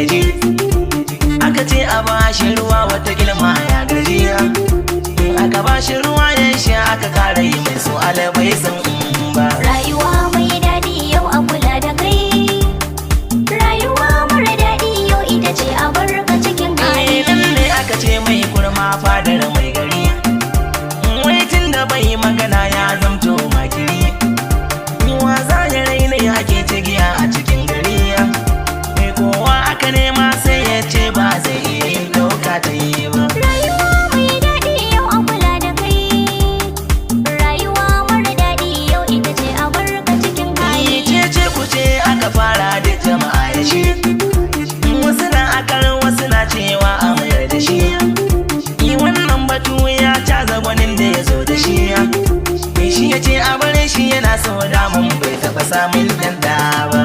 ji. Aka ce a bashi ruwa, wata kilma ya gaji. In aka bashi ruwa ya sha, aka kara yi mai su bai san ba. Rayuwa mai daɗi yau a kula da kai. Rayuwa mara daɗi yau ita ce a barka cikin hali. Nan ne aka ce mai kurma fadar mai gari. Wai tun da bai magana ya zamto makiri. Wa za ya raina ya ake cigiya a cikin gari? Mai kowa aka nema sai ya ce ba zai iya yin ɗauka ta yi ba. Rayuwa mai daɗi yau a kula da kai. Rayuwa mara daɗi yau ita ce a barka cikin hali. Cece kuce aka fara da jama'a ya shi. Wasu na akar, wasu na cewa a mayar da shi. Wannan batu ya caza gwanin da ya zo da shi. Shi ya ce a bare shi, yana so damun bai taɓa samun ɗan ba.